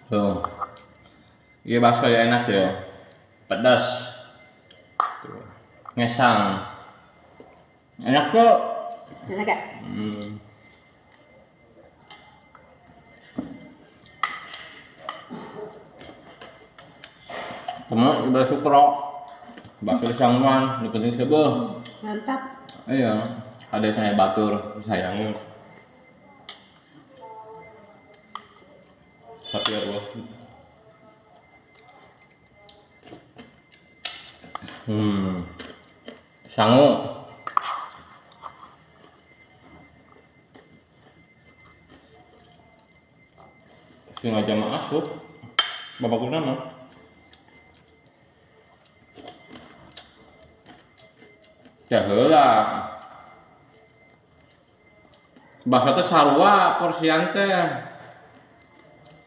Tuh. Iya bakso ya enak ya. Pedas. Tuh. Ngesang. Enak kok. Enak gak? Kamu udah sukro. Bakso sanguan, nu penting sebuah. Mantap. Iya, ada saya batur, sayangnya. Tapi ya Allah. Sangu. Sing aja mah asup. Bapak guna mah. Ya heula. Bakso teh sarua porsian teh.